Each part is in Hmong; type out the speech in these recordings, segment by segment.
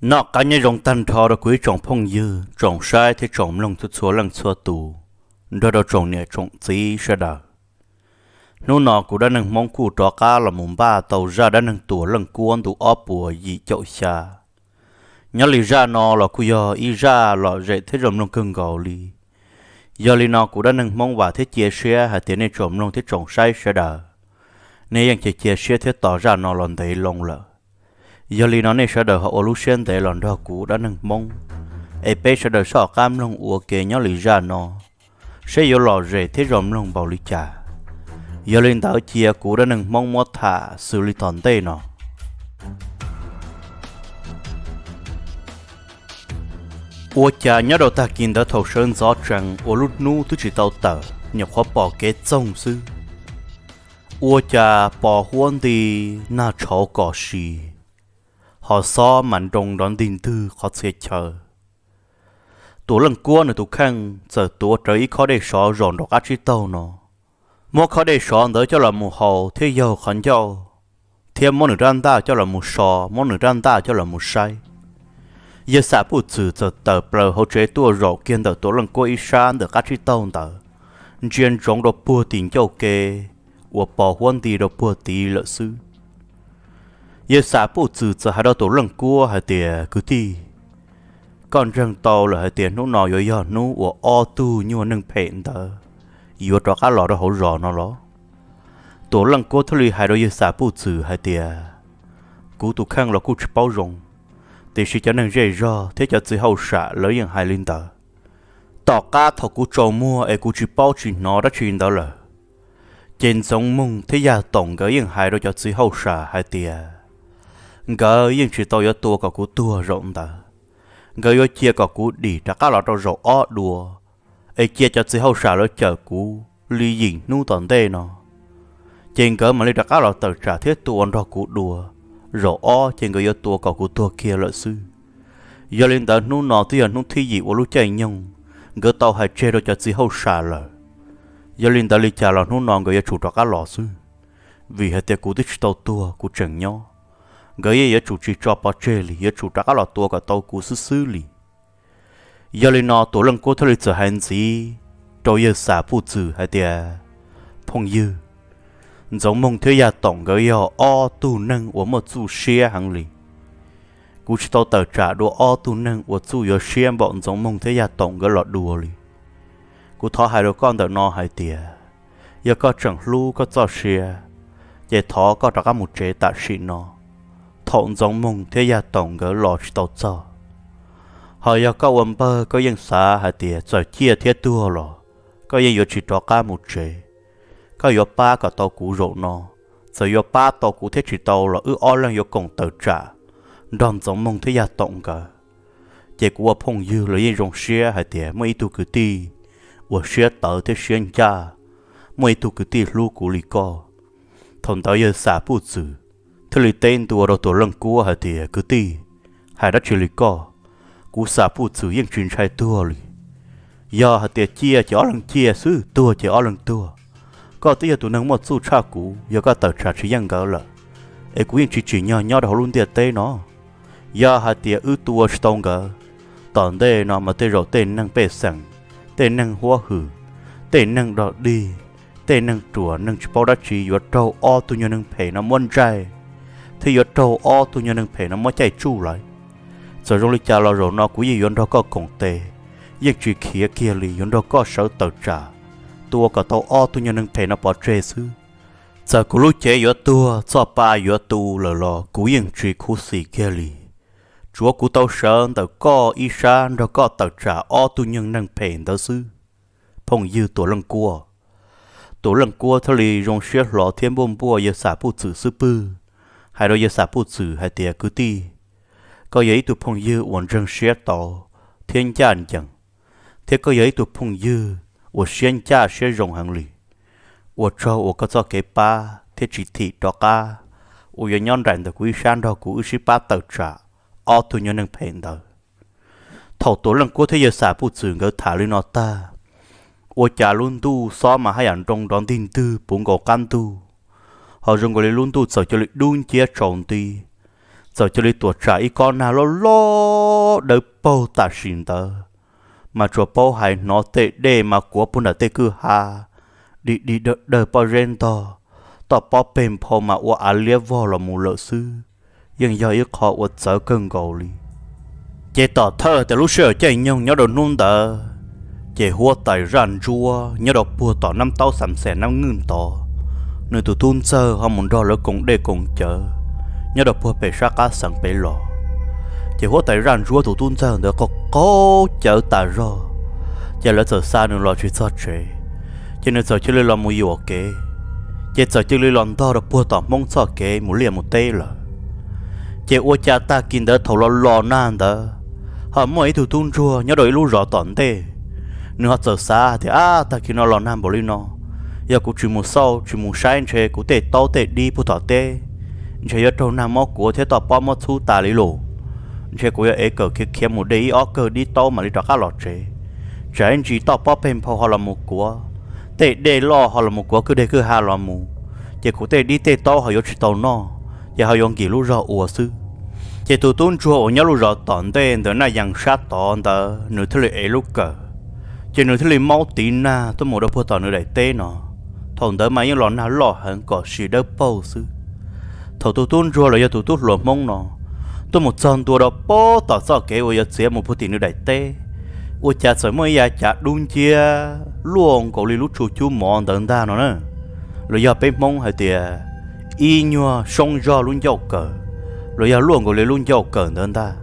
Noj qab nyob zoo tag nrho rau kuv ib tsoom phooj ywg, tsoom saib thiab tsoom mloog txhua txhua leej txhua tus, nrog rau tsoom niam tsoom txiv sawv daws. Hnub no kuv Dab Neeg Hmoob kuj rov qab los mus npaj tau zaj dab neeg Tuam Leej Kuab ntu ob puas yim caum xya. Nyob li zaj no los kuj yog ib zaj lom zem thiab zoo mloog kawg nkaus li. Yog li no kuv Dab Neeg Hmoob vam thiab cia siab hais tias nej tsoom mloog thiab tsoom saib sawv daws, nej yeej cia cia siab thiab tos zaj no los ntev loo lawm. Yog li no nej sawv daws ho ua lub siab ntev los nrog kuv Dab Neeg Hmoob, es peb sawv daws soj qab mloog ua ke nyob li zaj no, saib yuav lom zem thiab zoo mloog npaum li cas. Yog li ntawd cia kuv Dab Neeg Hmoob muab tham xws li tom ntej no. Ua cas nyob rau tag kis ntawd thaum sawv ntxov tsees ua lub hnub twb tsis tau tawm, nyuam qhuav pom kev txoog xwb, ua cas pos huab nti nag tshauv kom si, ho xob mas nroo nrov ntig ntwg qhov txhia chaw. Tuam Leej Kuab nws tus kheej txawm tuav rawv ib khob dej sov zaum nraum qab tsib taug no, muab khob dej sov ntawd coj los mus haus thiab yaug qhov ncauj, thiab muab nws rab ntaj coj los mus so, muab nws rab ntaj coj los mus saib. Yawg Xam Puj Txwm txawm tawm plaws hauv tsev tuaj zaum kiag ntawm Tuam Leej Kuab ib sab ntawm qab tsib taug ntawd, ntsia ntsoov rau puag tim ncauj ke uas pos huab nti rau puag tid lawm xwb. Yawg Xam Puj Txwm txawm hais rau Tuam Leej Kuab hais tias, Kwv tij, koj ntseeg tau lawm hais tias hnub no yuav yog hnub uas ob tug nyuag neeg phem ntawd yuav rov qab los rau hauv zos no los? Tuam Leej Kuab thiaj li hais rau Yawg Xam Puj Txwm hais tias, Kuv tus kheej los kuj tsis paub zoo, tiam sis cov neeg zej zog thiab cov txiv hauj sam lawv yeej hais li ntawd. Tom qab thaum kuv tsaus muag es kuv tsis paub tsis hnov dab tsi ntawd lawm, ces Ntxoov Moog thiab Yaj Toom nkawd yeej hais rau cov txiv hauj sam hais tias, nkawd yeej tsis tau yuav tua kom kuv tuag zaum ntawd, nkawd yuav cia kom kuv dim rov qab los rau zaum ob dua, es cia cov txiv hauj sam lawv cawm kuv li yim hnub tom ntej no, ces nkawd mam li rov qab los tawm tsam thiab tua nrog kuv dua. Zaum ob ces nkawd yuav tua kom kuv tuag kiag lawm xwb. Yog li ntawd hnub no twb yog hnub thib yim ua lub caij nyoog, nkawd tau hais tseg rau cov txiv hauj sam lawm. Yog li ntawd li cas los hnub no nkawd yuav tsum rov qab los xwb, vim hais tias kuv twb tsis tau tuag, kuv tseem nyob. Nkawd yeej yuav tsum tsis tso pov tseg li, yuav tsum rov qab los tua kom tau kuv xwb xwb li. Yog li no Tuam Leej Kuab thiaj li txawm hais ntxiv rau Yawg Xam Puj Txwm hais tias, Phooj ywg, Ntxoov Moog thiab Yaj Toom nkawd yog ob tug neeg uas muaj txuj siab heev li. Kuv tsis tau tawm tsam dua ob tug neeg uas txuj yuav siab npaum Ntxoov Moog thiab Yaj Toom nkawd los dua li. Kuv thov hais rau koj ntawm no hais tias, yog koj tseem hlub koj txoj sia, ces thov koj rov qab mus tsev tam sim no, thaum Ntxoov Moog thiab Yaj Toom nkawd los tsis tau txog. Ho yog koj ua npawg koj yeej xav hais tias txawm ciaj thiab tuag los koj yeej yuav tsis rov qab mus tsev. Koj yuav pab kom tau kuv zaum no, txawm yuav pab tau kuv thiab tsis tau los wb ob leeg yuav koom tawm tsam nrog Ntxoov Moog thiab Yaj Toom nkawd. Ces kuv ua phooj ywg los yeej zoo siab hais tias muaj ib tug kwv tij uas siab tawv thiab siab ncaj, muaj ib tug kwv tij hlub kuv li koj. Thaum ntawd Yawg Xam Puj Txwm thiaj li teb ntua rau Tuam Leej Kuab hais tias, Kwv tij, hais dab tsi li koj? Kuv Xam Puj Txwm yeej tsis ntshai tuag li. Yog hais tias ciaj ces ob leeg ciaj xwb, tuag ces ob leeg tuag. Koj twb yog tus neeg muaj txuj tshaj kuv, yog koj tawm tsam tsis yeej nkawd lawm, es kuv yeej tsis tsim nyog nyob rau hauv lub ntiaj teb no. Yog hais tias wb tua tsis tau nkawd, tom ntej no mas tej zaum tej neeg pej xeem, tej neeg huab hwm, tej neeg dog dig, tej neeg ruam neeg tsis paub dab tsi yuav raug ob tug nyuag neeg phem no muab ntsaij, thiab yuav raug ob tug nyuag neeg phem no muab caij tsuj lawm. Txawm zoo li cas los zaum no kuv yeej yuav nrog koj koom tes, yeej tsis khiav kiag li, yuav nrog koj sawv tawm tsam, tua kom tau ob tug nyuag neeg phem no pov tseg xwb. Txawm kuv lub cev yuav tuag, txoj pa yuav tu lawm los kuv yeej tsis khuv xim kiag li. Tsuav kuv tau sawv ntawm koj ib sab nrog koj tawm tsam ob tug nyuag neeg phem ntawd xwb, phooj ywg Tuam Leej Kuab. Tuam Leej Kuab thiaj li zoo siab hlo thiab npuaj npuaj Yawg Xam Puj Txwm xub pwg, hais rau Yawg Xam Puj Txwm hais tias, Kwv tij, koj yog ib tug phooj ywg uas ntseeg siab tau thiab ncaj ncees, thiab koj yog ib tug phooj ywg uas siab ncaj siab zoo heev li. Ua tsaug uas koj txoj kev pab thiab tsis thim rov qab, uas yuav nyob nraim ntawm kuv ib sab nrog kuv wb sib pab tawm tsam ob tug nyuag neeg phem ntawd. Thaum Tuam Leej Kuab thiab Yawg Xam Puj Txwm nkawd tham li no tag, ua cas lub ntuj xob mas haj yam nroo nrov ntig ntwg puv nkaus qab ntuj, ho zoo nkaus li lub ntuj txawm cia li dub nciab tsaus nti. txawm cia li tuam tsam ib kob nag loj loj dawb paug tam sim ntawd, mas tsuas paub hais hnov tej dej mas kuav puag nram tej kwj ha, dig dig dawg dawg pob zeb ntog, toj pob peg nphau mas ua av liab vog los mus lawm xwb, yeej yog ib qho ua txawv kawg nkaus li. Ces tom thawj tias lub sij hawm caij nyoog nyob rau hnub ntawd, ces huab tais zaj ntsuab nyob rau puag tom nab taub xam xees nab ngwj tod, nws tus tub ntxawg ho mus nrog lawv koom dej koom cawv nyob rau puag pem sab qab xeev pem los. Ces huab tais zaj ntsuab tus tub ntxawg ntawd qaug qaug cawv tas zog, ces lawv txawm xa nws los tsis txog tsev, ces nws txawm cia li los mus yuam kev, ces txawm cia li los ntog rau puag tom Hmoob txoj kev mus liaj mus teb lawm. Ces ua cas tag kis ntawd thaum los los nag ntawd, ho muaj ib tug tub ntsuag nyob rau ib lub zos tom ntej, nws ho txawm xav hais tias, ab, tag kis no los nag npaum li no, yog kuv tsis mus xauj tsis mus saib ntshe kuv tej taub tej dib puag tom teb ntshe yuav raug nag mob kuav thiab toj pob mob txhub tas li lus. Ntshe kuv yuav ev kawm khiav khiav mus de ib ob kawm dib taub mam li rov qab los tsev, tsam ib ntsis toj pob peg nphau ho los mus kuav, tej dej loj ho los mus kuav kwj deg kwj ha los mus, ces kuv tej dib tej taub ho yuav tsis tau noj, ces ho yuav nkim lub zog ua xwb. Ces tus tub ntsuag uas nyob lub zos tom ntej ntawm Naj Yees sab tod ntawd nws thiaj li ev lub kawm, ces nws thiaj li maub tiv nag tuaj mus rau puag tom nws daim teb no. Thaum ntawd mas yeej los nag loj heev kom sis dawb paug xwb. Thaum tus tub ntsuag los yog tus tub hluas Hmoob no tuaj mus txog ntua rau puag tom txoj kev uas yuav txiav mus puag tim nws daim teb, ua cas txawm muaj ib yav cav dub nciab luaj nkaus li lub tsu cub mov ntawd ntag no na, los yog peb Hmoob hais tias ib nyuag soob zog lub ncauj kawm, los yog luaj nkaus li lub ncauj kawm ntawd ntag,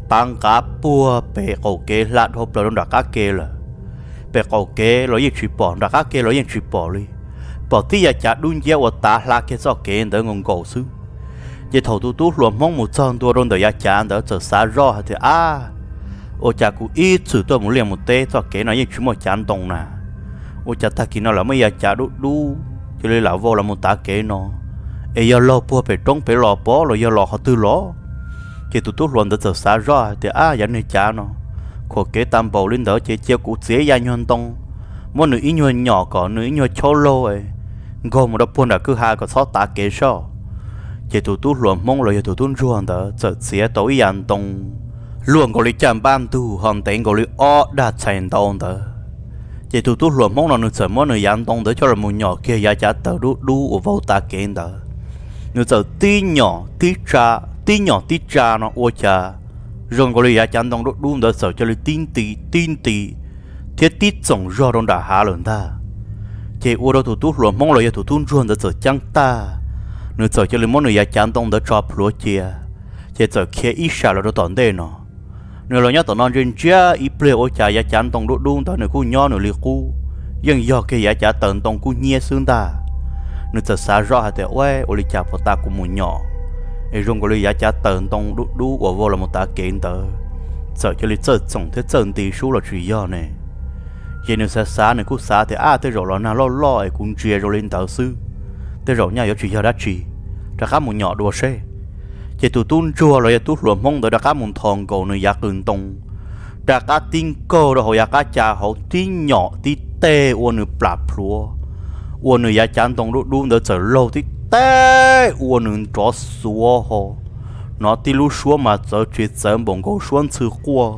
tav nqav puag pem qaum kev hla dhau plaws rau nram qab ke lawm. Pem qaum kev los yeej tsis pom, nram qab ke los yeej tsis pom li, pom tib yav cav dub nciab uas tav hla kiag txoj kev ntawd nkaus nkaus xwb. Ces thaum tus tub hluas Hmoob mus txog ntua rau ntawm yav cav ntawd txawm xav zoj hais tias, ab, ua cas kuv ib txwm tuaj mus liaj mus teb txoj kev no yeej tsis muaj cav ntoo na, ua cas tag kis no lawv muaj ib yav cav dub dub cia li lam vau los mus tav kev no, es yog laug puag pem roob pem los pov los yog los qhov twg los? Ces tus tub hluas ntawd txawm xav zoj hais tias, ab, yav niag cav no khuam kev tag npaum li ntawd ces cia kuv txiav ib yav nyuag ntoo, muab nws ib nyuag nyom kom nws ib nyuag chaub laug nkaug mus rau puag nram kwj ha kom txhob tav kev soj. Ces tus tub hluas Hmoob los yog tus tub ntsuag ntawd txawm txiav tau ib yav ntoo luaj nkaus li caj npab ntug ho ntev nkaus li ob dag txhais ntau ntawd. Ces tus tub hluas Hmoob no nws txawm muab nws yav ntoo ntawd coj los mus nyom kiag yav cav taws dub dub uas vau tav kev ntawd. Nws txawm tib nyom tib tsa, tib nyom tib tsa no ua cas zoo nkaus li yav cav ntoo dub dub ntawd txawm cia li tib nti tib nti thiab tib txoom zog rau nram hav lawm ntag. Ces ua rau tus tub hluas Hmoob los yog tus tub ntsuag ntawd txawm ceeb tag, nws txawm cia li muab nws yav cav ntoo ntawd tso plhuav cia, ces txawm khiav ib sas los rau tom ntej no. Nws los nyob tom no ntsia ntsia ib pliag ua cas yav cav ntoo dub dub ntawd nws kuj nyob nws li qub, yeej yog kiag yav cav taws ntoo kub hnyiab xwb ntag. Nws txawm xav zoj hais tias, ua, ua li cas puas tas kuv mus nyom es zoo nkaus li yav cav taws ntoo dub dub uas vau los mus tav kev ntawd txawm cia li txawj txoom thiab txawj nti sub los tsis yog ne. Ces nws xav xav nws kuj xav tias, ab, tej zaum los nag loj loj es kuv ntsia zoo li ntawd xwb, tej zaum nyaj yuav tsis yog dab tsi, rov qab mus nyom dua seb. Ces tus tub ntsuag los yog tub hluas Hmoob ntawd rov qab mus nthos nkaus nws yav qws ntoo, rov qab tib nkaug rau hauv yav qab ca hauv tib nyom tib teg ua nws plam plhuav, ua nws yav cav ntoo dub dub ntawd txawm laug tib teg ua nws nrov xuav ho, hnov tib lub suab mas txawv tsis txawv npaum nkaus suab ntxhw quaj,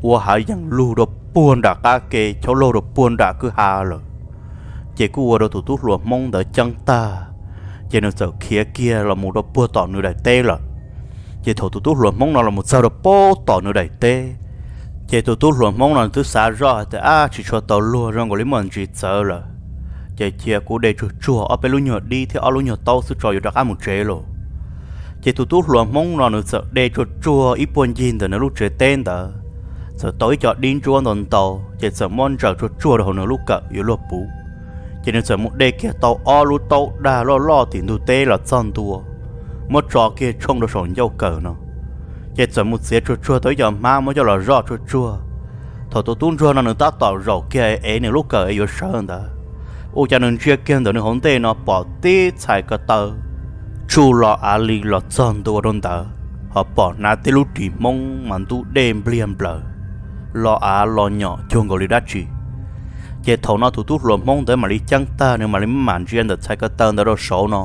ua hav yees lug rau puag nram qab ke chaub laug rau puag nram kwj ha lawm. Ces kuj ua rau tus tub hluas Hmoob ntawd ceeb tag, ces nws txawm khiav kiag los mus rau puag tom nws daim teb lawm. Ces thaum tus tub hluas Hmoob no los mus txog rau puag tom nws daim teb, ces tus tub hluas Hmoob no nws twb xav zoj hais tias, ab, tsis tshua tau luag, zoo nkaus li muaj ntsis txawv lawm, ces cia kuv de tsuag tsuag ob peb lub nyuag dib thiab ob lub nyuag taub xwb tso yuav rov qab mus tsev lauj. Ces tus tub hluas Hmoob no nws txawm de tsuag tsuag ib puag ncig ntawm nws lub tsev teb ntawd, txawm tau ib co dib ntsuab ntau ntau, ces txawm muab ntsaws tsuag tsuag rau hauv nws lub kawm yuav luag puv. Ces nws txawm mus de kiag tau ob lub taub dag loj loj tim ntug teb los txog ntua, muab tso kiag tshooj rau saum ncauj kawm no, ces txawm mus txiav tsuag tsuag tau ib co hmab muab coj los zoj tsuag tsuag. Thaum tus tub ntsuag no nws tab tom zaum kiag ev nws lub kawm es yuav sawv ntawd, ua cas nws ntsia kiag ntawm nws hauv ntej no pom tib txhais ko taw tsuj lo av li los txog ntua rau ntawd, ho pom hnav tib lub ris Hmoob mas ntub dej npliag nplaws, lo av lo nyom cuag nkaus li dab tsi. Ces thaum no tus tub hluas Hmoob ntawd mam li ceeb tag, nws mam li maj mam ntsia ntawm txhais ko taw ntawd rau saud no,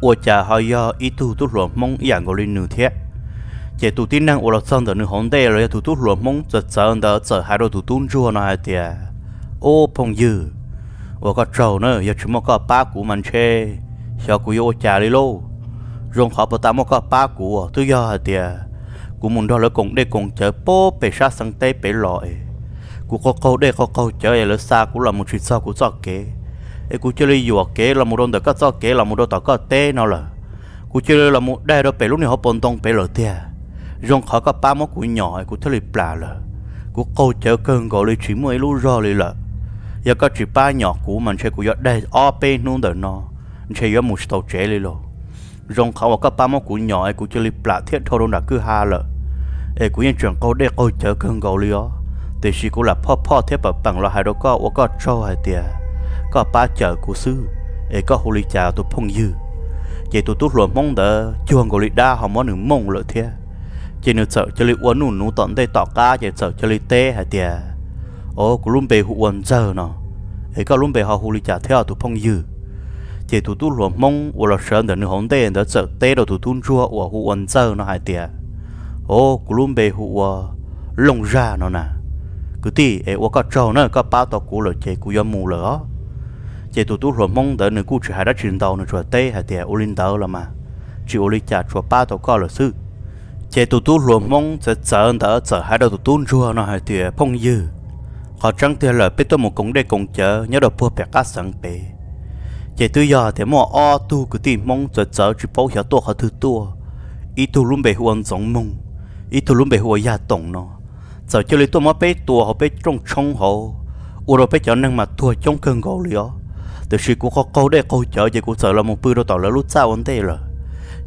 ua cas ho yog ib tug tub hluas Hmoob ib yam nkaus li nws thiab. Ces tus tib neeg uas los txog ntawm nws hauv ntej los yog tus tub hluas Hmoob txawv txawv ntawd txawm hais rau tus tub ntsuag no hais tias, Ub phooj ywg, ua koj tsaug na, yog tsis muaj koj pab kuv mas ntshe xyov kuv yuav ua cas li lauj. Zoo qhov puas tas muaj koj pab kuv, twb yog hais tias kuv mus nrog lawv koom dej koom cawv pem sab xeev teb pem los es kuv qaug qaug dej qaug qaug cawv es lawv xa kuv los mus tsis txog kuv txoj kev, es kuv cia li yuam kev los mus rau ntawm koj txoj kev los mus rau tom koj teb no lawm. Kuv cia li los mus daig rau pem lub niag hauv paus ntoo pem lawm tiag. Zoo qhov koj pab muab kuv nyom es kuv thiaj li plam lawm. Kuv qaug cawv kawg nkaus li tsis muaj ib lub zog li lawm. Yog koj tsis pab nyom kuv mas ntshe kuv yuav daig ob peb hnub ntawm no, ntshe yuav mus tsis tau tsev li lauj. Zoo qhov uas koj pab muab kuv nyom es kuv cia li plam thiab dhau rau nram kwj ha lawm. Es kuv yeej tseem qaug dej qaug cawv kawg nkaus li os, tiam sis kuv lam phoj phoj thiab pam peem los hais rau koj ua koj tsaug hais tias koj pab cawm kuv xwb, es koj hu li cas tus phooj ywg? Ces tus tub hluas Hmoob ntawd cuag nkaus li dab ho muab nws mooj lawm thiab. Ces nws txawm cia li ua nuj nuv tom ntej tom qab ces txawm cia li teb hais tias, Au, kuv lub npe hu ua Ntxawg no, es koj lub npe ho hu li cas thiab tus phooj ywg? Ces tus tub hluas Hmoob uas los sawv ntawm nws hauv ntej ntawd txawm teb rau tus tub ntsuag uas hu ua Ntxawg no hais tias, Au, kuv lub npe hu ua Looj Zaj no na. Kwv tij, es ua koj tsaug na, koj pab tau kuv lawm ces kuv yuav mus lawm os. Ces tus tub hluas Hmoob ntawd nws kuj tsis hais dab tsi ntau, nws tsuas teb hais tias, Ua li ntawd los mas, tsis ua li cas, tsuas pab tau koj lawm xwb. Ces tus tub hluas Hmoob txawv txawv ntawd txawm hais rau tus tub ntsuag no hais tias, Phooj ywg, qhov tseeb tiag lawm peb tuaj mus koom dej koom cawv nyob rau puag pem qab xeev pem. Ces twb yog tias muaj ob tug kwv tij Hmoob txawv txawv tsis paub xyov tuaj qhov twg tuaj, ib tug lub npe hu ua Ntxoov Moog, ib tug lub npe hu ua Yaj Toom no, txawm cia li tuaj muab peb tua hauv peb rooj tshoob hauv, ua rau peb cov neeg mas tuag coob kawg nkaus li os. Tiam sis kuv qaug qaug dej qaug cawv ces kuv txawm los mus pw rau tom lawv lub txaj ua ntej lawm.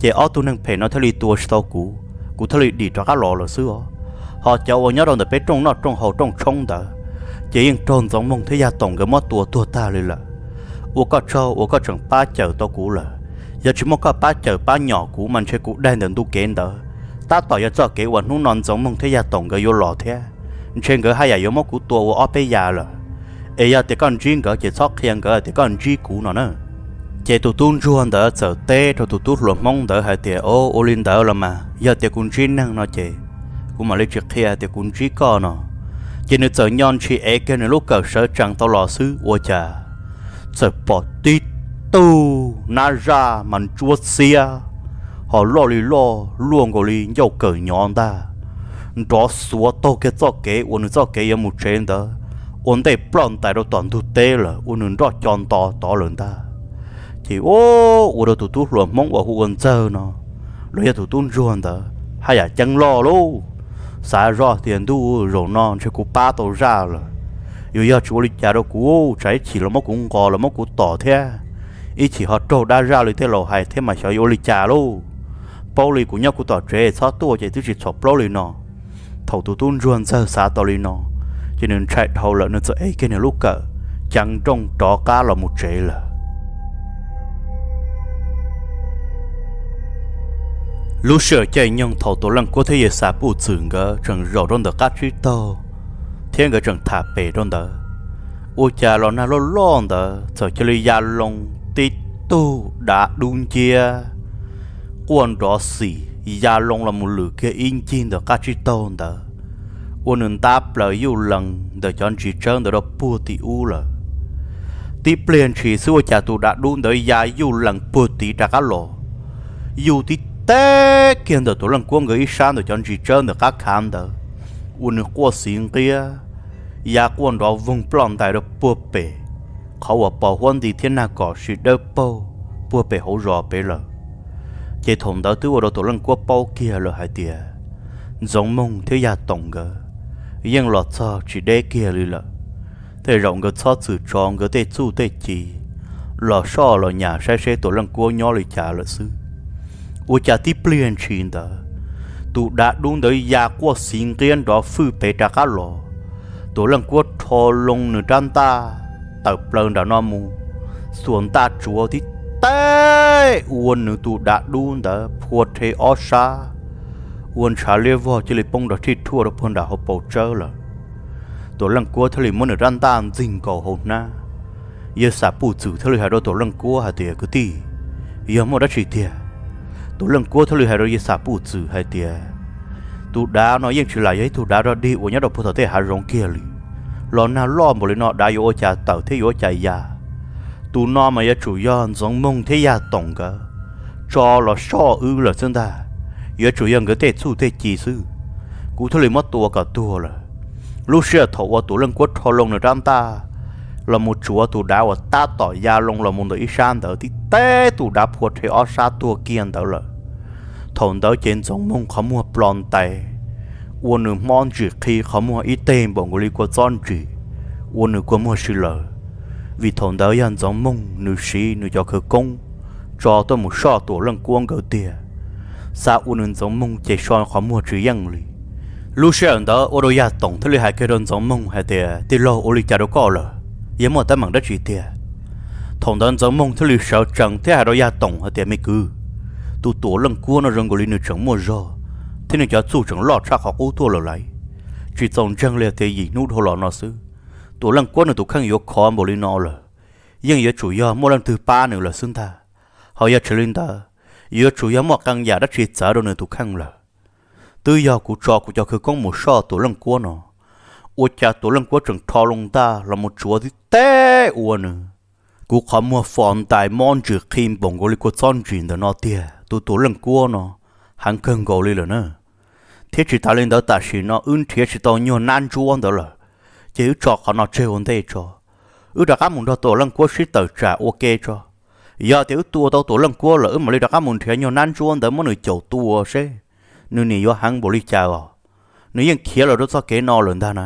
Ces ob tug neeg phem no thiaj li tua tsis tau kuv, kuv thiaj li dim rov qab los lawm xwb os. Ho cov uas nyob rau ntawm peb rooj noj rooj haus rooj tshoob ntawd, ces yeej raug Ntxoov Moog thiab Yaj Toom nkawd muab tua tuag tag li lawm. Ua koj tsaug uas koj tseem pab cawm tau kuv lawm. Yog tsis muaj koj pab cawm pab nyom kuv mas ntshe kuv daig ntawm ntu kev ntawd, tab tom yog txoj kev uas hnub no Ntxoov Moog thiab Yaj Toom nkawd yuav los thiab. Ntshe nkawd haj yam yuav muab kuv tua ua ob peb ya lawm. Es yog tias koj ntsib nkawd ces txhob qhia nkawd tias koj ntsib kuv no na. Ces tus tub ntsuag ntawd txawm teb rau tus tub hluas Hmoob ntawd hais tias, Au, ua li ntawd los mas, yog tias kuv ntsib neeg no ces kuv mam li tsis qhia tias kuv ntsib koj no. Ces nws txawm nyo ntshis ev kiag nws lub kawm sawv tsees tau los xwb ua cas txawm pom tib tug nab zaj mas ntsuab xiab, ho loj li loj luaj nkaus li ncauj kawm nyov ntag, nrov xuav taug kiag txoj kev uas nws txoj kev yuav mus tsev ntawd ua ntej ploj ntais rau tom ntug teb lawm, ua nws nroj co nto tod lawm ntag. Ces ua rau tus tub hluas Hmoob uas hu ua Ntxawg no los yog tus tub ntsuag ntawd haj yam ceeb loj lauj. Xav zoj tias, Ntuj, zaum no ntshe kuv pab tau zaj lawm. Yuav yog tsis ua li cas rau kuv, tsam ib chim los muab kuv nqos los muab kuv tom thiab, ib chim ho raug dab zaj li tej laus hais thiab mas xyov yuav ua li cas lauj. Paub li kuv nyob kuv tom tsev txhob tuaj ces twb tsis txhaum plaub li no. Thaum tus tub ntsuag Ntxawg xav tau li no, ces nws ntshai dhau lawm, nws txawm ev kiag nws lub kawm, ceev nrooj rov qab los mus tsev lawm. Lub sij hawm caij nyoog thaum Tuam Leej Kuab thiab Yawg Xab Puj Txwm nkawd tseem zaum rau ntawm qab tsib taug thiab nkawd tseem tham pem rau ntawd, ua cas los nag loj loj ntawd txawm cia li ya loo tib tug dav dub nciab quaj nrov xim ya loo los mus lwm kiag ib ncig ntawm qab tsib taug ntawd, ua nws ntab plaws yuj lees ntawm cov ntsis tsawb ntawd rau puag tim ub lawm. Tib pliag ntshis xwb ua cas tus dav dub ntawd ya yuj lees puag tid rov qab los, yuj tib teb kiag ntawm Tuam Leej Kuab nkawd ib sab ntawm cov ntsis tsawb ntawm qab khav ntawd, ua nws quaj xiv nqiab, ya quaj nrov voog ploj ntais rau puag pem qhov uas pos huab nti thiab nag kom sis dawb paug puag pem hauv zos pem lawm. Ces thaum ntawd twb ua rau Tuam Leej Kuab paub kiag lawm hais tias Ntxoov Moog thiab Yaj Toom nkawd yeej los txog tsis deb kiag li lawm. Tej zaum nkawd txhob txwm tso nkawd tej txuj tej ci los soj los nyas saib seb Tuam Leej Kuab nyob li cas lawm xwb. Ua cas tib pliag ntshis ntawd, tus dav dub ntawd ya quaj xiv nqiab nrov fwj pem rov qab los. Tuam Leej Kuab rho loo nws rab ntaj tawm plaws nram no mus, xuas ntaj tsuav tib teb ua nws tus dav dub ntawd phua rhe ob sab, ua ntshav liab vog cia li poob nrov rhij rhuaj rau puag nram hauv paus tsawb lawm. Tuam Leej Kuab thiaj li muab nws rab ntaj ntxig nkaus hauv hnab. Yawg Xab Puj Txwm thiaj li hais rau Tuam Leej Kuab hais tias, Kwv tij, Yog muaj dab tsi tiag? Tus Leej Kuab thiaj li hais rau yawg Xam Puj Txwm hais tias, tus dav no yeej tsis lam yog ib tug dav dog dig uas nyob rau puag tom tej hav zoov kiag li. Los nag loj npaum li no dav yuav ua cas tawm thiab yuav ua cas ya? Tus no mas yuav tsum yog Ntxoov Moog thiab Yaj Toom nkawd tso los soj wb lawm xwb ntag. Yuav tsum yog nkawd tej txuj tej ci xwb, kuv thiaj li muab tua kom tuag lawm. Lub sij hawm thaum uas tus Leej Kuab rho loo nws rab ntaj los mus tsuav tus dav uas tab tom ya loo los mus ntawm ib sab ntawd, tib teb tus dav phua rhe ob sab tuag kiag ntawd lawm. Thaum ntawd ces Ntxoov Moog qhov muag plo ntais, ua nws mob ntsis qhi qhov muag ib teg npaum nkaus li kua txob ntsis, ua nws kua muag si lawm. Vim thaum ntawd yog Ntxoov Moog nws siv nws cov khawv koob tso tuaj mus soj Tuam Leej Kuab nkawd tiag. Xav ua nws Ntxoov Moog ces so qhov muag tsis yeej li. Lub sij hawm ntawd ua rau Yaj Toom thiaj li hais kiag rau Ntxoov Moog hais tias, tij laug, ua li cas rau koj lawm? Yog muaj teeb meem dab tsi tiag? Thaum ntawd Ntxoov Moog thiaj li sawv tsees thiab hais rau Yaj Toom hais tias, me kwv, tus Tuam Leej Kuab no zoo nkaus li nws tseem muaj zog thiab nws cov txuj tseem loj tshaj qhov qub tuaj lawm lauj. Tsis txaus ntseeg li tias yim hnub dhau los no xwb, Tuam Leej Kuab nws tus kheej yuav khov npaum li no lawm, yeej yuav tsum yog muaj leej twg pab nws lawm xwb ntag. Ho yog tsis li ntawd, yuav tsum yog muaj qee yam dab tsi txawv rau nws tus kheej lawm. Twb yog kuv tso kuv cov khawv koob mus soj Tuam Leej Kuab no, ua cas Tuam Leej Kuab tseem rho loo ntaj los mus tsuav tib teb ua nws, kuv qhov muag fo ntais mob ntsis qhi npaum nkaus li kua txob ntsis ntawm no tiag. Tus Tuam Leej Kuab no heev kawg nkaus li lawm na. Thiab tsis tas li ntawd, tam sim no wb nrhiav tsis tau nyuag nab ntsuab ntawd lawm, ces wb tso qhov no tseg ua ntej tso, wb rov qab mus nrog Tuam Leej Kuab sib tawm tsam ua ke tso. Yog tias wb tua tau Tuam Leej Kuab lawm, wb mam li rov qab mus nrhiav nyuag nab ntsuab ntawd muab nws caum tua seb nws nim yuav heev npaum li cas os. Nws yeej khiav los rau txoj kev no lawm ntag na,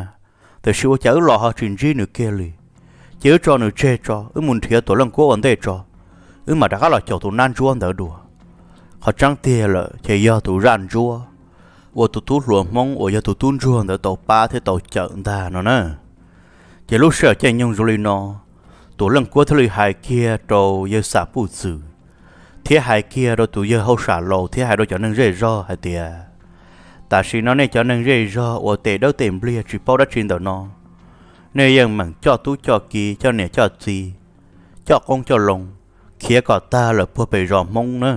tiam sis ua cas wb los ho tsis ntsib nws kiag li. Ces wb tso nws tseg tso, wb mus nrhiav Tuam Leej Kuab ua ntej tso, wb mam rov qab los caum tus nab ntsuab ntawd dua. Qhov tseeb tiag lawm ces yog tus zaj ntsuab uas tus tub hluas Hmoob uas yog tus tub ntsuag ntawd tau pab thiab tau cawm ntag no na. Ces lub sij hawm caij nyoog zoo li no, Tuam Leej Kuab thiaj li hais kiag rau yawg Xam Puj Txwm, thiab hais kiag rau tus yawg hauj sam laus thiab hais rau cov neeg zej zog hais tias, tam sim no nej cov neeg zej zog uas tes dawb tes npliag tsis paub dab tsi ntawm no, nej yeej meem coj tub coj ki, coj niam coj txiv, coj qoob coj loo, khiav kom tag lawm puag pem zos Hmoob na,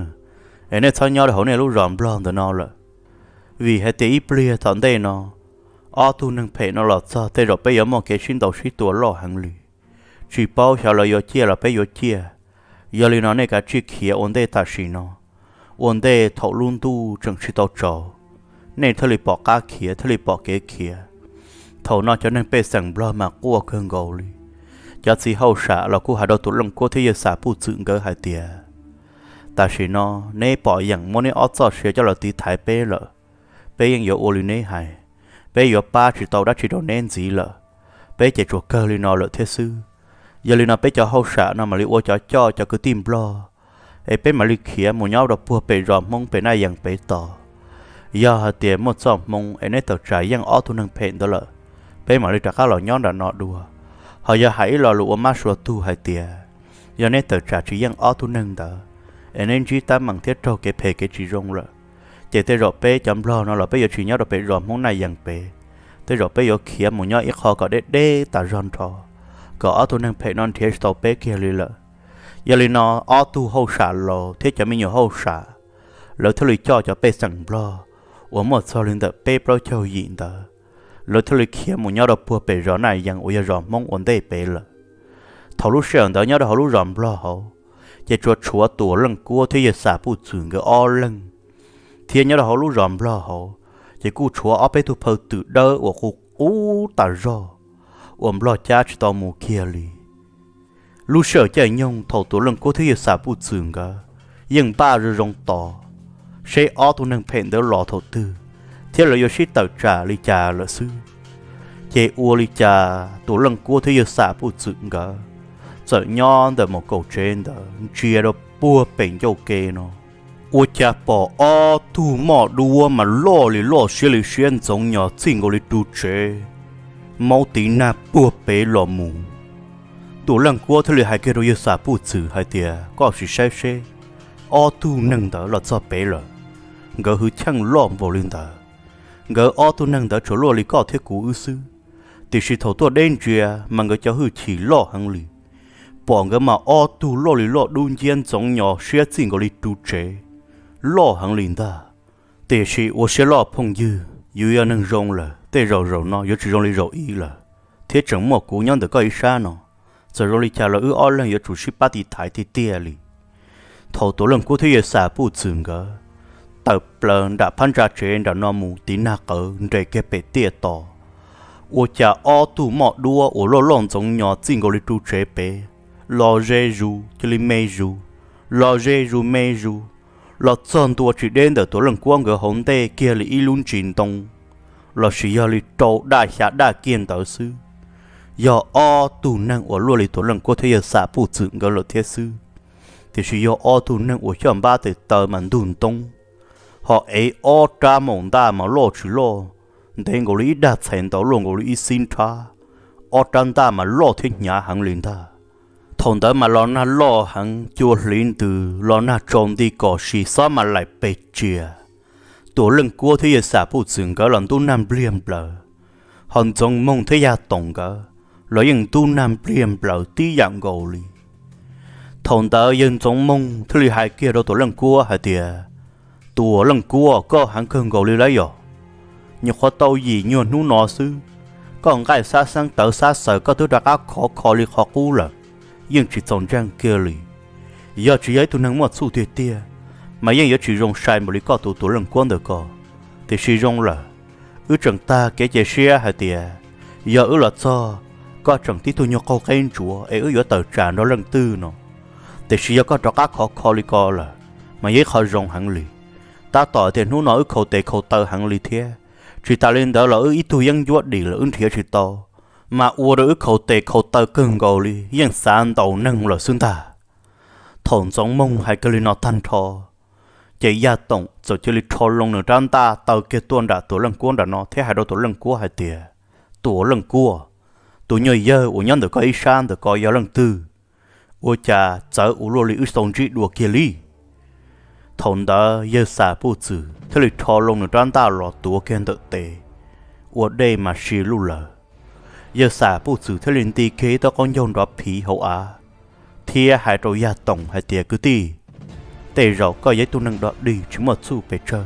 es nej txhob nyob rau hauv nej lub zos Nplog ntawm no lawm. Vim hais tias ib pliag tom ntej no, ob tug neeg phem no los txog tej zaum peb yuav muaj kev sib ntaus sib tua loj heev li. Tsis paub xyov lawv yuav ciaj los peb yuav ciaj. Yog li no nej kav tsij khiav ua ntej tam sim no, ua ntej thaum lub ntuj tseem tsis tau tsaus, nej thiaj li pom qab khiav, thiaj li pom kev khiav. Thaum no cov neeg pej xeem Nplog mas quaj kawg nkaus li. Cov txiv hauj sam los kuj hais rau Tuam Leej Kuab thiab yawg Xam Puj Txwm nkawd hais tias, tam sim no neb pom yeem muab neb ob txoj sia coj los tiv thaiv peb lawm. Peb yeej yuav ua li neb hais, peb yuav pab tsis tau dab tsi rau neb ntxiv lawm. Peb ces tsuas kawg li no lawm thiab xwb. Yog li no peb cov hauj sam no mam li ua cov coj cov kwv tij Nplog, es peb mam li khiav mus nyob rau puag pem zos Hmoob pem Naj Yees pem tos. Yog hais tias muaj txoj hmoo es neb tawm tsam yeej ob tug neeg phem ntawd lawm, peb mam li rov qab los nyob nram no dua. Ho yog hais ib lo lus ua mab sua tug hais tias, yog neb tawm tsam tsis yeej ob tug neeg ntawd, es neb ntsib teeb meem thiab raug kev phem kev tsis zoo lawm, ces tej zaum peb cov Nplog no los peb yuav tsis nyob rau pem zos Hmoob Naj Yees pem. Tej zaum peb yuav khiav mus nyob ib qho kom deb deb tas zog nrho, kom ob tug neeg phem no nrhiav tsis tau peb kiag li lawm. Yog li no ob tug hauj sam laus thiab cov me nyuam hauj sam, lawv thiaj li coj cov pej xeem Nplog uas muaj txog li ntawm peb plaub caug yim ntawd, lawv thiaj li khiav mus nyob rau puag pem zos Naj Yees uas yog zos Hmoob ua ntej pem lawm. Thaum lub sij hawm ntawd nyob rau hauv lub zos Nplog hauv, ces tsuas tshuav Tuam Leej Kuab thiab yawg Xam Puj Txwm nkawd ob leeg. Thiab nyob rau hauv lub zos Nplog hauv, ces kuj tshuav ob peb tug phaw twm dawb uas qus qus tas zog, uas Nplog cab tsis tau mus kiag li. Lub sij hawm caij nyoog thaum Tuam Leej Kuab thiab yawg Xam Puj Txwm nkawd yeej npaj zoo zoo tos seb ob tug neeg phem ntawd los thaum twg, thiab lawv yuav sib tawm tsam li cas lawm xwb. Ces ua li cas Tuam Leej Kuab thiab yawg Xam Puj Txwm nkawd txawm nyob ntawm mus kaum tsev ntawd ntsia rau puag pem ncauj ke no, ua cas pom ob tug moj duab mas loj li loj siab li siab ntxoov nyos txij nkaus li ru tsev, maub tiv nag puag pem los mus. Tuam Leej Kuab thiaj li hais kiag rau yawg Xam Puj Txwm hais tias, koj sim saib seb, ob tug neeg ntawd los txog pem lawm. Nkawd hwj chim loj npaum li ntawd, nkawd ob tug neeg ntawd tsuas luaj li koj thiab kuv wb xwb, tiam sis thaum tuaj deb ntsia mas nkawd cov hwj chim loj heev li. pom nkawd mas ob tug loj li loj dub nciab ntxoov nyos siab txij nkaus li ru tsev, loj heev li ntag. Tiam sis ua siab loj phooj ywg, yus yog neeg zoo lawm, tej zaum zaum no yuav tsis zoo li zaum ib lawm, thiab tseem muaj kuv nyob ntawm koj ib sab no. Txawm zoo li cas los wb ob leeg yuav tsum sib pab tiv thaiv tiag tiag li. Thaum Tuam Leej Kuab thiab Yawg Xam Puj Txwm nkawd tawm plaws nram phab ntsa tsev nram no mus tiv nag qawv nres kiag pem tiaj tos, ua cas ob tug moj duab uas loj loj ntxoov nyos txij nkaus li ru tsev pem los ze zus cia li me zus, los ze zus me zus, los txog ntua tsis deb ntawm Tuam Leej Kuab nkawd hauv ntej kiag li ib lub ntsis ntoo, lossis yog li rau daj xya daj kiag ntawd xwb. Yog ob tug neeg uas luaj li Tuam Leej Kuab thiab Yawg Xam Puj Txwm nkawd lawm thiab xwb, tiam sis yog ob tug neeg uas xyoj npab tes taw mas ntug ntoob, ho ev ob rab maum ntaj mas loj tsis loj, ntev nkaus li ib dag txhais ntau, luaj nkaus li ib xib nrhab, ob rab ntaj mas loj thiab hnyav heev li ntag. Thaum ntawd mas los nag loj heev, cua hliv ntws, los nag tsaus nti kom sis xob mas laim pes tsias. Tuam Leej Kuab thiab Yawg Xam Puj Txwm nkawd los ntub nag npliag nplaws, ho Ntxoov Moog thiab Yaj Toom nkawd los yeej ntub nag npliag nplaws tib yam nkaus li. Thaum ntawd Yawg Ntxoov Moog thiaj li hais kiag rau Tuam Leej Kuab hais tias, Tuam Leej Kuab, koj heev kawg nkaus li lawm yom. Nyuam qhuav tau yim nyuag hnub no xwb, koj nqaij xab xeeb tawv xab xaws koj twb rov qab khov kho li qhov qub lawm, yeej tsis txaus ntseeg kiag li. Yog tsis yog ib tug neeg muaj txuj tiag tiag, mas yeej yuav tsis zoo sai npaum li koj tus Tuam Leej Kuab ntawm ko. Tiam sis zoo lawm, wb tseem tag kev cia siab hais tias, yog wb los txog, koj tseem tib tug nyuag qaug qeb ntsuav es wb yuav tawm tsam nrog leej twg no. Tiam sis yog koj rov qab khov kho li ko lawm, mas yog ib qho zoo heev li. Tab tom tias hnub no wb khaus tes khaus taw heev li thiab, tsis tas li ntawd los wb ib tug yeeb ncuab dim lawm wb nrhiav tsis tau, mas ua rau wb khaus tes khaus taw kawg nkaus li, yeej xav ntaus neeg lawm xwb ntag. Thaum Ntxoov Moog hais kiag li no tag nrho, ces Yaj Toom txawm cia li rho loo nws rab ntaj taw kiag tuaj nram Tuam Leej Kuab nram no thiab hais rau Tuam Leej Kuab hais tias, Tuam Leej Kuab, tus nyuag yawg uas nyob ntawm koj ib sab ntawm ko yog leej twg? Ua cas txawv ua luaj li wb tsis tau ntsib dua kiag li? Thaum ntawd Yawg Xam Puj Txwm thiaj li rho loo nws rab ntaj los tuav kiag ntawm tes, ua dej mas si luj lawm. Yawg Xam Puj Txwm thiaj li nti kiag ib tog qaub ncaug nrov phiv hauv av, thiab hais rau Yaj Toom hais tias, Kwv tij, tej zaum koj yog ib tug neeg dog dig tsis muaj txuj pes tsawg,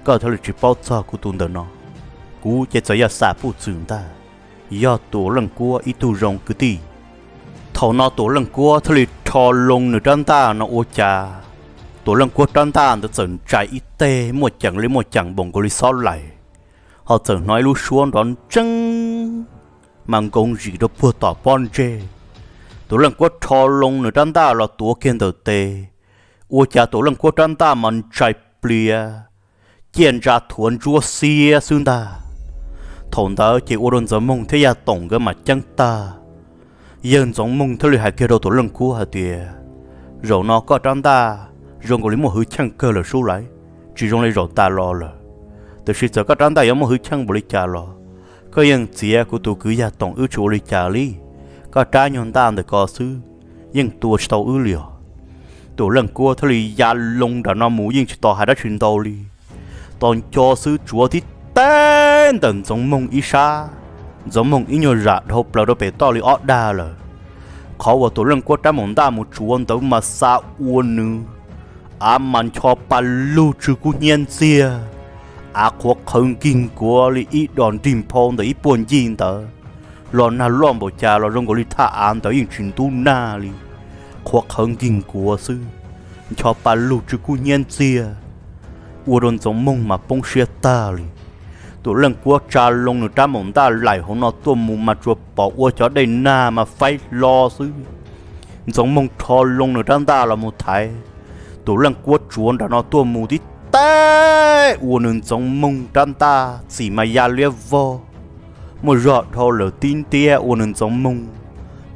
koj thiaj li tsis paub txog kuv tus ntawm no. Kuv ces txawm yog Xam Puj Txwm ntag, yog Tuam Leej Kuab ib tug zoo kwv tij. Thaum no Tuam Leej Kuab thiaj li rho loo nws rab ntaj no ua cas Tuam Leej Kuab rab ntaj ntawd txawm ntsais ib teg muaj ceem li muaj ceem npaum nkaus li xob laim, ho txawm hnov ib lub suab nrov ntseeb mas nkoos zim rau puag tom pob ntseg. Tuam Leej Kuab rho loo nws rab ntaj los tuav kiag ntawm tes, ua cas Tuam Leej Kuab rab ntaj mas ntsais pliav, ciaj ntsa thuav ntsuab xiab xwb ntag. Thaum ntawd ces ua rau Ntxoov Moog thiab Yaj Toom nkawd mas ceeb tag. Yawg Ntxoov Moog thiaj li hais kiag rau Tuam Leej Kuab hais tias, Zaum no koj rab ntaj zoo nkaus li muaj hwj chim kawg lawm sub laiv, tsis zoo li zaum tas los lawm. Tiam sis txawm koj rab ntaj yuav muaj hwj chim npaum li cas los, koj yeej txiav kuv tus kwv Yaj Toom wb tsis ua li cas li. Koj rab nyuag ntaj ntawm ko xwb, yeej tua tsis tau wb li os. Tuam Leej Kuab thiaj li ya loo nram no mus yeej tsis tau hais dab tsi ntau li, tos nco xwb tsuav tib teg ntawm Ntxoov Moog ib sab, Ntxoov Moog ib nyuag zam dhau plaws rau pem toj li ob dag lawm. Qhov uas Tuam Leej Kuab rab maum ntaj mus tsuav ntawd mas xa ua nws av mas ncho pa lug tsw kub hnyiab ntxiag, av qhuav qhawv nkig nkuav li ib dos nrig nphau ntawm ib puag ncig ntawd. Los nag loj npaum cas los zoo nkaus li thaj av ntawd yeej tsis ntub nag li, qhuav qhawv nkig nkuav xwb, ncho pa lug tsw kub hnyiab ntxiag, ua rau Ntxoov Moog mas poob siab tag li. Tuam Leej Kuab tsa loo nws rab maum ntaj laim hauv no tuaj mus mas tsuas pom ua cov dej nag mas faib hlo xwb. Ntxoov Moog rho loo nws rab ntaj los mus thaiv, Tuam Leej Kuab tsuav nram no tuaj mus tib teg ua nws Ntxoov Moog rab ntaj txim mas ya liab vog, muaj zog dhau lawm tib ntiab ua nws Ntxoov Moog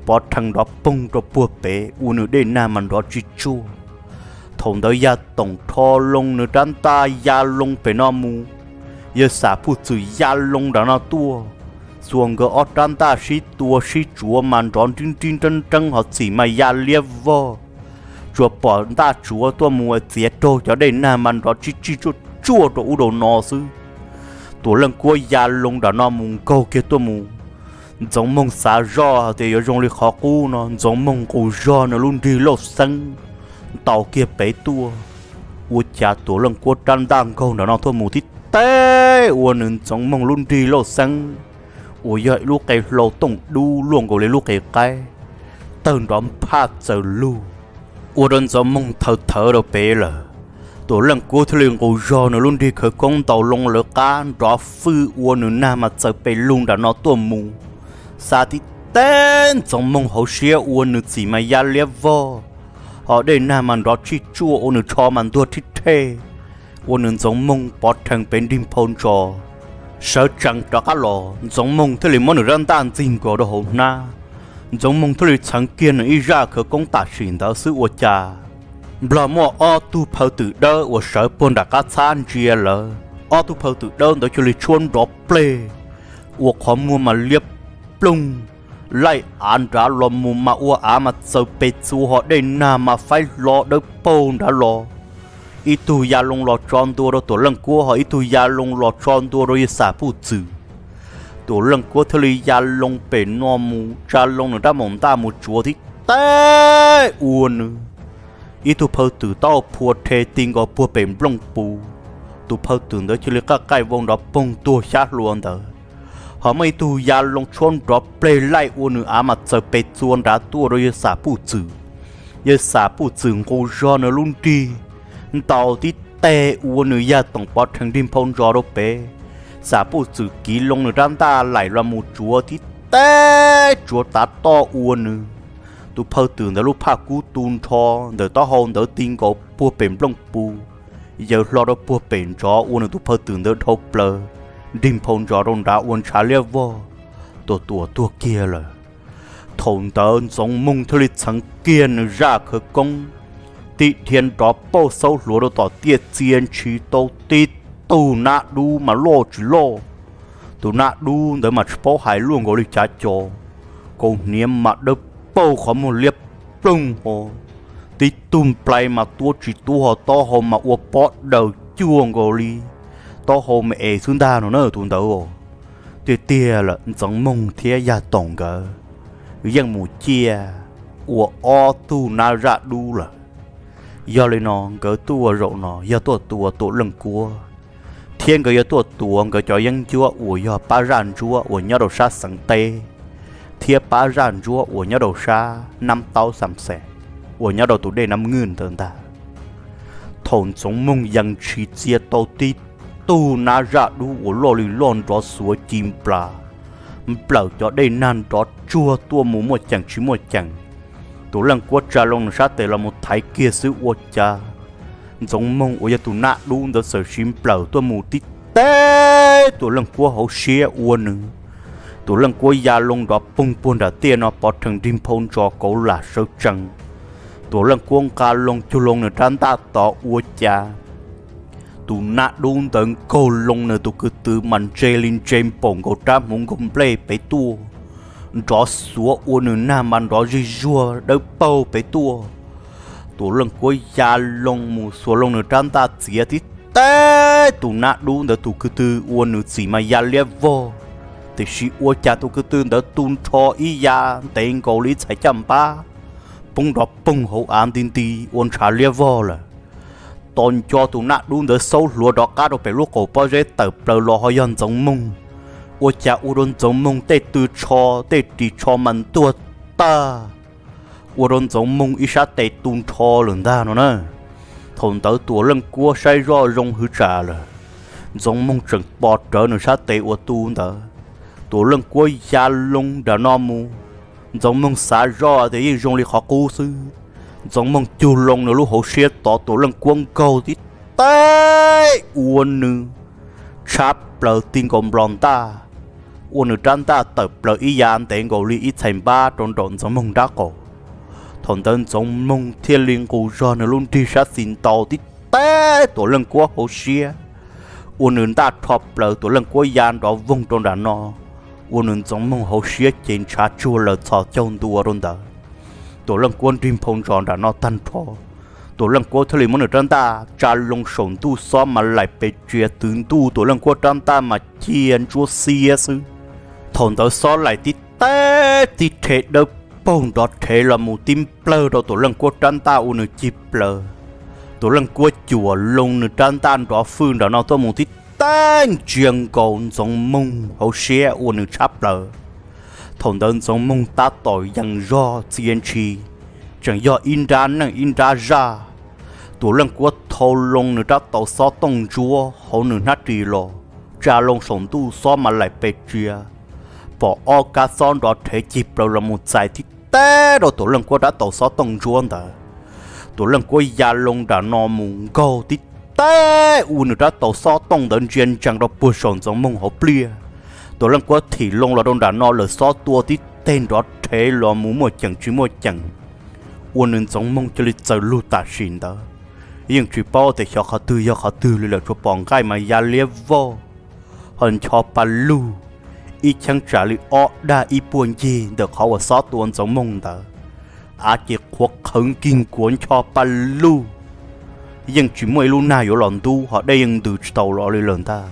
pov rhees nrov poog rau puag pem ua nws dej nag mas nrov tsis tsuaj. Thaum ntawd Yaj Toom rho loo nws rab ntaj ya loo pem no mus, Yawg Xam Puj Txwm ya loo nram no tuaj, xuas nkawd ob rab ntaj sib tua sib tsuav mas nrov nrib nrib nreeb nreeb ho txim mas ya liab vog. Tsuas pom ntaj tsuav tuaj mus txiav raug cov dej nag mas nrov tsib tsij tsuaj tsuaj rau ub rau no xwb. Tuam Leej Kuab ya loo nram no mus nkaug kiag tuaj mus, Ntxoov Moog xav zoj hais tias yuav zoo li qhov qub no, Ntxoov Moog nqus zog nws lub nrig lauj xeeb ntaus kiag pem tuaj, ua cas Tuam Leej Kuab rab ntaj nkaug nram no tuaj mus tib teb ua nws Ntxoov Moog lub nrig lauj xeeb uas yog ib lub qe hlau tooj dub luaj nkaus li lub qe qaib, tawg nrov nphaj txawm lug, ua rau Ntxoov Moog thawv thawv rau pem lawm. Tuam Leej Kuab thiaj li nqus zog nws lub nrig khawv koob ntaus loo lawv qab nrov fwj ua nws nag mas txawm pes lug nram no tuaj mus. Xav tib teb Ntxoov Moog hauv siab ua nws txim mas ya liab vog, ho dej nag mas nrov tsij tsuaj ua nws tsho mas ntuag rhib rhej, ua nws Ntxoov Moog pov rhees pem nrig nphau ntsos. Sawv tsees rov qab los, Ntxoov Moog thiaj li muab nws rab ntaj ntxig nkaus rau hauv hnab. Ntxoov Moog thiaj li txheev kiag nws ib zaj khawv koob tam sim ntawd xwb ua cas nplog muaj ob tug phaw twm dawb uas sawv puag nram qab txhab ntsia lawv. Ob tug phaw twm dawb ntawd cia li tshuab nrov pleg, ua qhov muag mas liab ploog, laij av nrad los mus mas ua av mas txaws pes txua ho dej nag mas faib hlo dawb paug nrad los. Ib tug ya loo los tso ntua rau Tuam Leej Kuab ho ib tug ya loo los tso ntua rau yawg Xam Puj Txwm. Tuam Leej Kuab thiaj li ya loo pem no mus tsa loo nws rab maum ntaj mus tsuav tib teb ua nws. Ib tug phaw twm taub hau phua rhe ti nkaus puag pem nplooj pus, tus phaw twm ntawd cia li qaj qaij vau nrov poog tuag xyab hlua ntawd. Ho muaj ib tug ya loo tshuab nrov pleg laij ua nws av mas txaws pes txua nrad tuaj rau yawg Xam Puj Txwm. Yawg Xam Puj Txwm nqus zog nws lub nrig ntaus tib teg ua nws yaj toom pov rhees nrig nphau ntsos rau pem. Xam Puj Txwm kiv loo nws rab ntaj laim los mus tsuav tib teg tsuav tav toj ua nws. Tus phaw twm ntawd lub phaj kub tu nrho ntawm taub hau ntawd ti nkaus puag pem nplooj pus, yaws hlo rau puag pem ntsov ua nws tus phaw twm ntawd dhau plaws nrig nphau ntsos rau nrad ua ntshav liab vog, tuam tuam tuag kiag lawm. Thaum ntawd Ntxoov Moog thiaj li txheev kiag nws zaj khawv koob, tib dhia nrov pauj xaub hluav rau tom tiaj txia ntshis tau tib tug nab dub mas loj tsis loj. Tus nab dub ntawd mas tsis paub hais luaj nkaus li cav co, kaus hniav mas dawb paug qhov muag liab ploog ho, tib tug nplai mas tuab tsis tuab ho taub hau mas ua pob daws cuag nkaus li taub hau me es xwb ntag no na tus ntawd. Tiag tiag lawm Ntxoov Moog thiab yaj toom nkawd yeej mus ciaj ua ob tug nab zaj dub lawm. Yog li no nkawd tuaj zaum no yog tuaj tua Tuam Leej Kuab, thiab nkawd yuav tuaj tua nkawd cov yeeb ncuab uas yog pab zaj ntsuab uas nyob rau sab xeev teb thiab pab zaj ntsuab uas nyob rau sab nab taub xam xees uas nyob rau tus dej nab ngwj ntawd ntag. Thaum Ntxoov Moog yees ntshis txia tau tib tug nab zaj dub uas loj li loj nrov xuav ci nplas, nplawm cov dej nag nrov tsuag tuaj mus muaj ceem tsis muaj ceem. Tuam Leej Kuab tsa loo nws sab tes los mus thaiv kiag xwb ua cas Ntxoov Moog uas yog tus nab dub ntawd txawm siv nplawm tuaj mus tib teb Tuam Leej Kuab hauv siab ua nws. Tuam Leej Kuab ya loo nrov poog puag nram tiaj no pov rhees nrig nphau ntsos kauv lam sawv tsees. Tuam Leej Kuab nqa loo cug loo nws rab ntaj tod ua cas tus nab dub ntawd nkaug loo nws tus kwv tw mas ntse li ntse npaum nkaus rab hmuv nkaug nplej pem tuaj, nrov xuav ua nws nag mas nrov zig zuag dawb paug pem tuaj. Tuam Leej Kuab ya loo mus xuas loo nws rab ntaj txiav tib teb tus nab dub ntawd tus kwv tw ua nws txim mas ya liab vog, tiam sis ua cas tus kwv tw ntawd tu nrho ib ya ntev nkaus li ib txhais caj npab, poob nrov poog hauv av nti nti ua ntshav liab vog lawm. Tos nco tus nab dub ntawd xaub hluav rov qab rau pem lub qaum pob zeb tawm plaws los ho yog Ntxoov Moog. Ua cas ua rau Ntxoov Moog tej tw tsho tej ris tsho mas ntuag tag, ua rau Ntxoov Moog ib sab tes tu nrho lawm ntag no na. Thaum ntawd Tuam Leej Kuab saib zoj zoo hwv tsam lawm, Ntxoov Moog tseem pom rawv nws sab tes uas tu ntawd. Tuam Leej Kuab ya loo nram no mus, Ntxoov Moog xav zoj tias yeej zoo li qhov qub xwb. Ntxoov Moog cug loo nws lub hauv siab tod Tuam Leej Kuab nkaug tib teb ua nws tshab plaws ti nkaus nplos ntaj, ua nws rab ntaj tawm plaws ib ya ntev nkaus li ib txhais npab rau nraum Ntxoov Moog nrab qaum. Thaum ntawd Ntxoov Moog thiaj li nqus zog nws lub nrig sab xis ntaus tib teb Tuam Leej Kuab hauv siab, ua nws ntaj rho plaws Tuam Leej Kuab ya nrov voog rau nram no, ua nws Ntxoov Moog hauv siab ces ntshav tsuag lawm txhos caug ntua rau ntawd. Tuam Leej Kuab nrig nphau ntsos nram no tag nrho, Tuam Leej Kuab thiaj li muab nws rab ntaj tsa loo saum ntuj xob mas laim pes tsia twv ntuj Tuam Leej Kuab rab ntaj mas cia ntsuab xiab xwb. Thaum ntawd xob laim tib teb tib rhe dawb paug nrov rhev los mus tib nplawg rau Tuam Leej Kuab rab ntaj ua nws cig plaws. Tuam Leej Kuab cuam loo nws rab ntaj nrov fwj nram no tuaj mus tib teb ntsia nkaus Ntxoov Moog hauv siab ua nws tshab plaws. Thaum ntawd Ntxoov Moog tab tom yees zog txia ntshis, tseem yog ib nrab neej ib nrab zaj. Tuam Leej Kuab thau loo nws rab taus xob tooj ntsuab hauv nws hnab ris los, tsa loo saum ntuj xob mas laim pes tsia. Pom ob kab xob nrov rhev cig plaws los mus txais tib teb rau Tuam Leej Kuab rab taus xob tooj ntsuab ntawd. Tuam Leej Kuab ya loo nram no mus nkaug tib teb ua nws rab taus xob tooj ntawd ntsia ntsees rau puag saum Ntxoov Moog hauv pliaj. Tuam Leej Kuab thim loo los rau nram no lawm xob tua tib teg nrov rhev los mus muaj ceem tsis muaj ceem, ua nws Ntxoov Moog cia li txawm lug tam sim ntawd. Yeej tsis paub tias xyov qhov twg yog qhov twg li lawm, tsuas pom nqaij mas ya liab vog, ho ncho pa lug, ib cheeb tsam li ob dag ib puag ncig ntawm qhov uas xob tua Ntxoov Moog ntawd. Av ces qhuav qhawv nkig nkuav ncho pa lug, yeej tsis muaj ib lub nag yuav los ntub, ho dej yeej ntws tsis tau los li lawm ntag.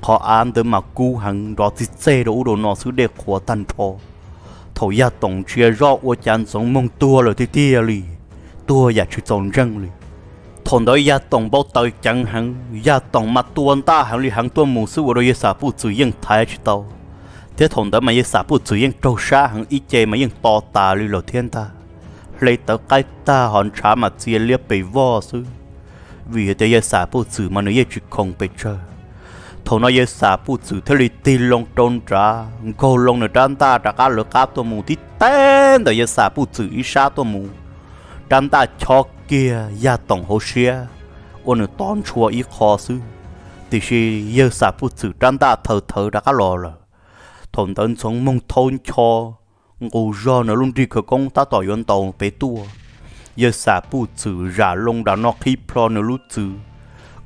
Qhov av ntawd mas kub heev, nrov txij txej rau ub rau no xwb, dej qhuav tag nrho. Thaum Yaj Toom ntsia zoj ua cas Ntxoov Moog tuag lawm tiag tiag li, tuag yam tsis txaus ntseeg li. Thaum ntawd Yaj Toom npau taws ceev heev, Yaj Toom mas tua ntaj heev li heev tuaj mus xwb ua rau Yawg Xam Puj Txwm yeej thaiv tsis tau. Thiab thaum ntawd mas Yawg Xam Puj Txwm yeej raug sab heev, ib ce mas yeej to tas li lawm thiab ntag. Hle tawv qaib tag ho ntshav mas txia liab pes vog xwb, vim hais tias Yawg Xam Puj Txwm mas nws yeej tsis khoom pes tsawg. Thaum no Yawg Xam Puj Txwm thiaj li tig loo rau nrad, nkaug loo nws rab ntaj rov qab lawv qab tuaj mus tib teb ntawm Yawg Xam Puj Txwm ib sab tuaj mus, rab ntaj chob kiag Yaj Toom hauv siab, ua nws to ntshua ib qho xwb. Tiam sis Yawg Xam Puj Txwm rab ntaj thawv thawv rov qab los lawm. Thaum ntawd Ntxoov Moog thaub ncho, nqus zog nws lub nrig khawv koob tab tom yuav ntaus pem tuaj. Yawg Xam Puj Txwm zam loo nram no qhib plho nws lub txwv,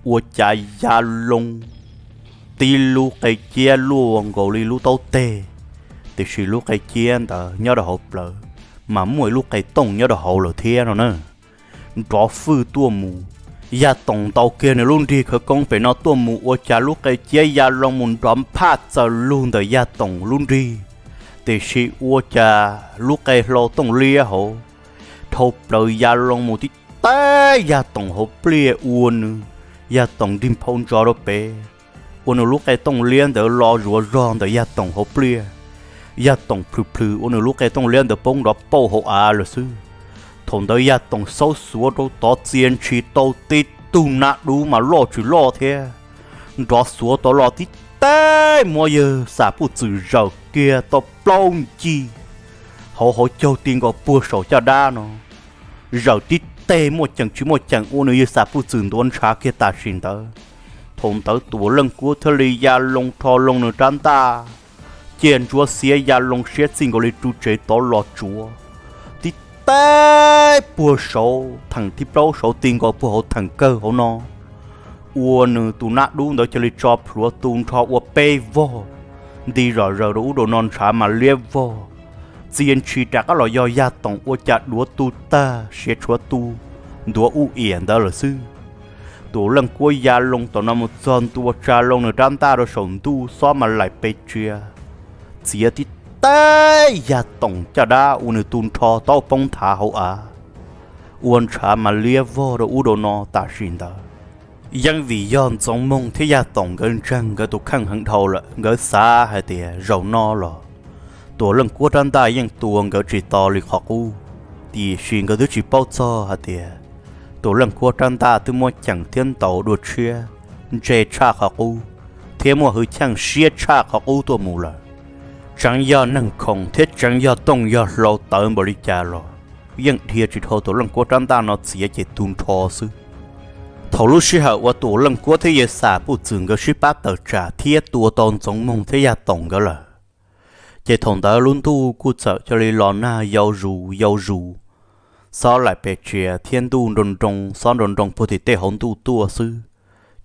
ua cas ya loo tib lub qe ciab luaj nkaus li lub taub teg, tiam sis lub qe ciab ntawd nyob rau hauv plawv mas muaj ib lub qe tooj nyob rau hauv lawm thiab no na. Nrov fwj tuaj mus, Yaj Toom ntaus kiag nws lub nrig khawv koob pem no tuaj mus ua cas lub qe ciab ya loo mus nrov nphaj txawm lug ntawm Yaj Toom lub nrig, tiam sis ua cas lub qe hlau tooj liab hauv dhau plaws ya loo mus tib teb Yaj Toom hauv pliaj ua nws, Yaj Toom nrig nphau ntsos rau pem, ua nws lub qe tooj liab ntawd lo zuav zog ntawm Yaj Toom hauv pliaj. Yaj Toom plhws plhws ua nws lub qe tooj liab ntawd poob nrov pauj hauv av lawm xwb. Thaum ntawd Yaj Toom xaub xuav rau tod txia ntshis tau tib tug nab dub mas loj tsis loj thiab, nrov xuav tod los tib teb muab Yawg Xam Puj Txwm zawm kiag tau plaub ncig hauv hauv caug ti nkaus puag saum caj dab no. Zawm tib teg muaj ceem tsis muaj ceem ua nws Yawg Xam Puj Txwm ntuav ntshav kiag tam sim ntawd. Thaum ntawd Tuam Leej Kuab thiaj li ya loo rho loo nws rab ntaj, ciaj ntsuab xiab ya loo siab txij nkaus li ru tsev tod los tsuav tib teb puag saud theem thib plaub saud ti nkaus puag hauv theem kawg hauv no, ua nws tus nab dub ntawd cia li tso plhuav tu nrho ua peb vog, nti zom zaws rau ub rau no ntshav mas liab vog. Txia ntshis rov qab los yog Yaj Toom ua cas duav tu tag siav tshuav tu, ntuav ub iam ntawd lawm xwb. Tuam Leej Kuab ya loo tom no mus txog ntua tsa loo nws rab ntaj rau saum ntuj xob mas laim pes tsia, txiav tib teb Yaj Toom caj dab ua nws tu nrho taub poob nthav hauv av, ua ntshav mas liab vog rau ub rau no tam sim ntawd. Yeej vim yog Ntxoov Moog thiab Yaj Toom nkawd ntseeg nkawd tus kheej heev dhau lawm, nkawd xav hais tias zaum no los Tuam Leej Kuab rab ntaj yeej tua nkawd tsis tau li qhov qub, tiam sis nkawd twb tsis paub txog hais tias Tuam Leej Kuab rab ntaj twb muab ceem thiab ntaus dua tshiab ntse tshaj qhov qub, thiab muaj hwj chim siab tshaj qhov qub tuaj mus lawm. Tseev yog neeg khoom thiab tseev yog tooj yog hlau tawv npaum li cas los yeej dhia tsis dhau Tuam Leej Kuab rab ntaj no txiav ces tu nrho xwb. Thaum lub sij hawm uas Tuam Leej Kuab thiab Yawg Xam Puj Txwm nkawd sib pab tawm tsam thiab tua tau Ntxoov Moog thiab Yaj Toom nkawd lawm, ces thaum ntawd lub ntuj kuj txawm cia li los nag yau zus yau zus, xob laim pes tsia thiab ntuj nroo nroo, xob nroo nroo puag tim tej hauv ntuj tuaj xwb,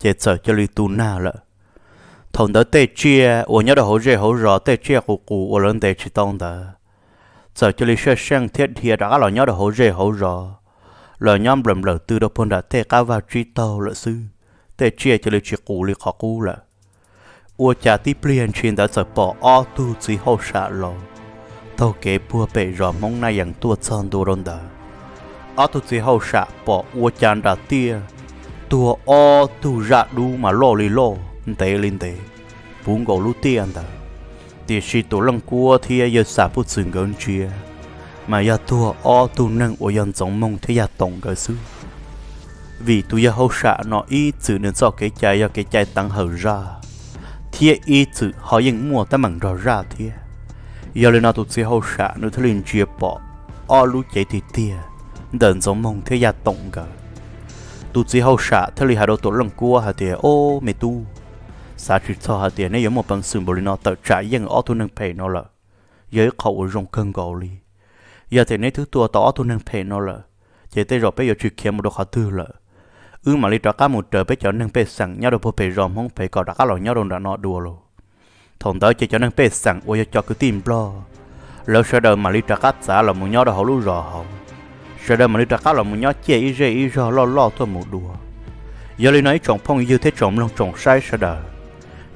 ces txawm cia li tu nag lawm. Thaum ntawd tej tsiaj uas nyob rau hauv zej hauv zos, tej tsiaj qus qus uas lawv ntes tsis tau ntawd, txawm cia li saj seej thiab dhia rov qab los nyob rau hauv zej hauv zos, los nyob nplawm nplawm tw rau puag nram tej qab vaj tsib taug lawm xwb, tej tsiaj cia li tsis qus li qhov qub lawm. Ua cas tib pliag ntshis ntawd txawm pom ob tug txiv hauj sam los taug kev puag pem zos Hmoob Naj Yees tuaj txog ntua rau ntawd, ob tug txiv hauj sam pom ua cas nram tiaj tuag ob tug zaj dub mas loj li loj, ntev li ntev, puv nkaus lub tiaj ntawd. Tiam sis Tuam Leej Kuab thiab Yawg Xam Puj Txwm nkawd ntsia mas yog tuag ob tug neeg uas yog Ntxoov Moog thiab Yaj Toom nkawd xwb. Vim tus yawg hauj sam no ib txwm nws txoj kev cai yog kev cai teev hawm zaj, thiab ib txwm ho yeej muaj teeb meem nrog zaj thiab. Yog li no tus txiv hauj sam nws thiaj li ntsia pom ob lub cev tiag tiag ntawm Ntxoov Moog thiab Yaj Toom nkawd. Tus txiv hauj sam thiaj li hais rau Tuam Leej Kuab hais tias, Ob me tub, xav tsis txog hais tias neb yuav muaj peev xwm npaum li no tawm tsam yeej ob tug neeg phem no lawm. Yog ib qho uas zoo kawg nkaus li. Yog tias neb twb tua tau ob tug neeg phem no lawm, ces tej zaum peb yuav tsis khiav mus rau qhov twg lawm. Wb mam li rov qab mus raws peb cov neeg pej xeem nyob rau puag pem zos Hmoob pem kom rov qab los nyob rau nram no dua lauj. Thaum ntawd ces cov neeg pej xeem uas yog cov kwv tij Nplog, lawv sawv daws mam li rov qab txav los mus nyob rau hauv lub zos hauv. Sawv daws mam li rov qab los mus nyob ciaj ib zej ib zog loj loj tuaj mus dua. Yog li no ib tsoom phooj ywg thiab tsoom mloog tsoom saib sawv daws,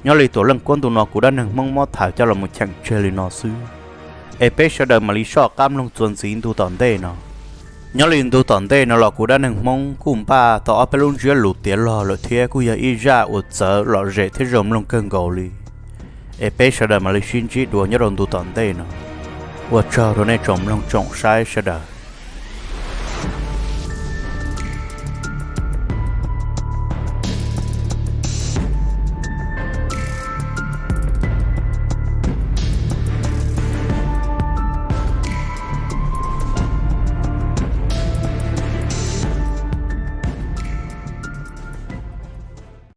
nyob li Tuam Leej Kuab ntu no kuv dab neeg Hmoob muab tham coj los mus cheem tseg li no xwb, es peb sawv daws mam li soj qab mloog txuas ntxiv ntu tom ntej no. Nyob li ntu tom ntej no los kuv dab neeg Hmoob kuj npaj tau ob peb lub ntsiab lus tiav log lawm thiab kuj yog ib zaj uas txawv lom zem thiab zoo mloog kawg nkaus li. Es peb sawv daws mam li sib ntsib dua nyob rau ntu tom ntej no. Ua tsaug rau nej tsoom mloog tsoom saib sawv daws.